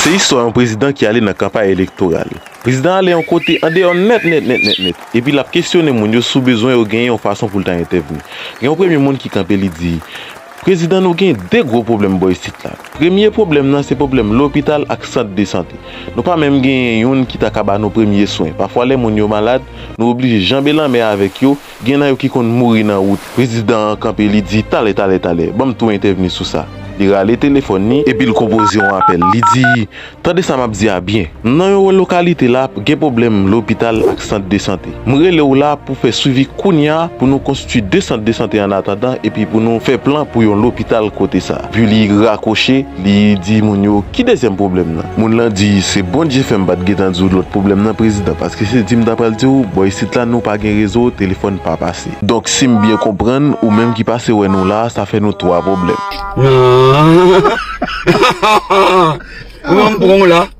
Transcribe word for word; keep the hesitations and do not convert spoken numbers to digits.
Se istwa yon prezidan ki ale nan kanpay elektoral. Prezidan ale yon kote andeyò nèt, nèt, nèt, nèt, nèt. Epi l ap kesyone moun yo sou bezwen yo genyen yon fason pou l ta entèvni. Gen yon premye moun ki kanpe, li di, "Prezidan, nou gen de gwo pwoblèm bò isit la. Premye pwoblèm nan se pwoblèm lopital ak sant de sante. Nou pa menm genyen youn ki ta ka ba nou premye swen. Pafwa lè moun yo malad, nou oblije janbe lanmè avèk yo. Gen nan yo ki konn mouri nan wout." Prezidan an kanpe, li di, "Talè, talè, talè. Ban m tou entèvni sou sa." Li rale telefòn li, epi l konpoze yon apèl. Li di, "Tande sa m ap di a byen. Nan yon lokalite la, gen pwoblèm lopital ak sant de sante. M rele w la pou fè swivi kounye a, pou nou konstwi de sant de sante an atandan, epi pou nou fè plan pou yon lopital kote sa." Epi li rakwoche, li di moun yo, "Ki dezyèm pwoblèm nan?" Moun lan di, "Se Bondye fè m pa t gentan di w lòt pwoblèm nan, prezidan, paske se di m ta pral di w, bò isit la nou pa gen rezo, telefòn pa pase. Donk, si m byen konprann, ou menm ki pase wè nou la, sa fè nou twa pwoblèm." Non. Ou menm pran w la.